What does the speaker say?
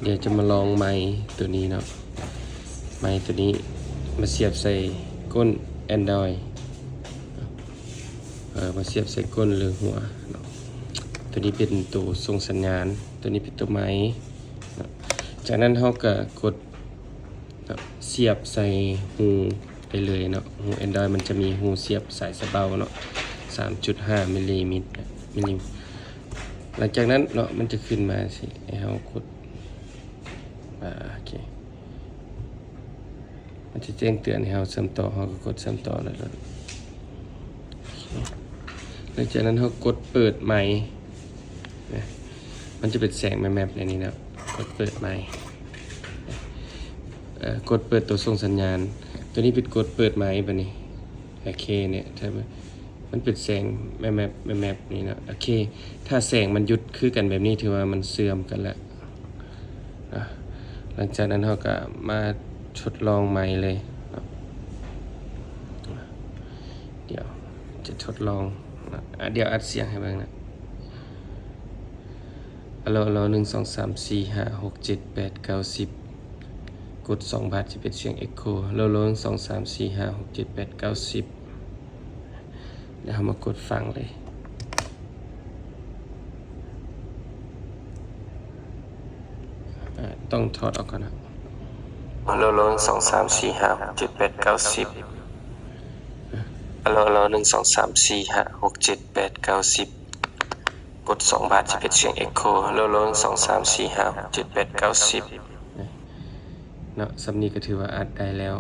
ດຽວຈະມາລອງໄມໂຕນີ້ເນາະ ໄມໂຕນີ້ມາສຽບໃສ່ກົ້ນ Android ເອີ ມາສຽບໃສ່ກົ້ນ ຫຼື ຫົວເນາະ. ໂຕນີ້ເປັນໂຕສົ່ງສັນຍານ ໂຕນີ້ເປັນໂຕໄມເນາະ. ຈາກນັ້ນເຮົາກະກົດ ເນາະ ສຽບໃສ່ຮູໄປເລີຍເນາະ. ຮູ Android ມັນຈະມີຮູສຽບສາຍສະເບົາເນາະ ສາມຈຸດຫ້າມິລລີເມດ ມິລລີ. ຫຼັງຈາກນັ້ນເນາະ ມັນຈະຂຶ້ນມາຊີ້ ໃຫ້ເຮົາກົດ ອ່າ ໂອເຄ ມັນຈະແຈ້ງເຕືອນໃຫ້ເຮົາເຊື່ອມຕໍ່ ເຮົາກໍກົດເຊື່ອມຕໍ່ເລີຍ. ໂອເຄ ຫຼັງຈາກນັ້ນເຮົາກົດເປີດໄມນະ ມັນຈະເປັນແສງແມັບໆ ໃນນີ້ເນາະ. ກົດເປີດໄມ ເອີ ກົດເປີດໂຕສົ່ງສັນຍານ ໂຕນີ້ເປັນກົດເປີດໄມບາດນີ້. ໂອເຄ ເນຍ ຖ້າມັນເປັນແສງແມັບໆ ແມັບໆ ນີ້ເນາະ. ໂອເຄ ຖ້າແສງມັນຢຸດຄືກັນແບບນີ້ ຖືວ່າມັນເຊື່ອມກັນແລ້ວເນາະ. ຫຼັງຈາກນັ້ນເຮົາກະມາທົດລອງໄມເລີຍເນາະ. ດຽວຈະທົດລອງເນາະ ດຽວອັດສຽງໃຫ້ເບິ່ງເນາະ. ອາໂລ ອາໂລ ໜຶ່ງ ສອງ ສາມ ສີ່ ຫ້າ ຫົກ ເຈັດ ແປດ ເກົ້າ ສິບ ກົດສອງບາດ ຈະເປັນສຽງ Echo. ອາໂລ ອາໂລ ໜຶ່ງ ສອງ ສາມ ສີ່ ຫ້າ ຫົກ ເຈັດ ແປດ ເກົ້າ ສິບ. ແລ້ວເຮົາມາກົດຟັງເລີຍ ອາ ຕ້ອງຖອດອອກກ່ອນເນາະ. ອາໂລ ອາໂລ ໜຶ່ງ ສອງ ສາມ ສີ່ ຫ້າ ຫົກ ເຈັດ ແປດ ເກົ້າ ສິບ. ອາໂລ ອາໂລ ໜຶ່ງ ສອງ ສາມ ສີ່ ຫ້າ ຫົກ ເຈັດ ແປດ ເກົ້າ ສິບ ກົດສອງບາດ ຈະເປັນສຽງ Echo. ອາໂລ ອາໂລ ໜຶ່ງ ສອງ ສາມ ສີ່ ຫ້າ ຫົກ ເຈັດ ແປດ ເກົ້າ ສິບ ເນາະ. ສ່ຳນີ້ກໍຖືວ່າອັດໄດ້ແລ້ວ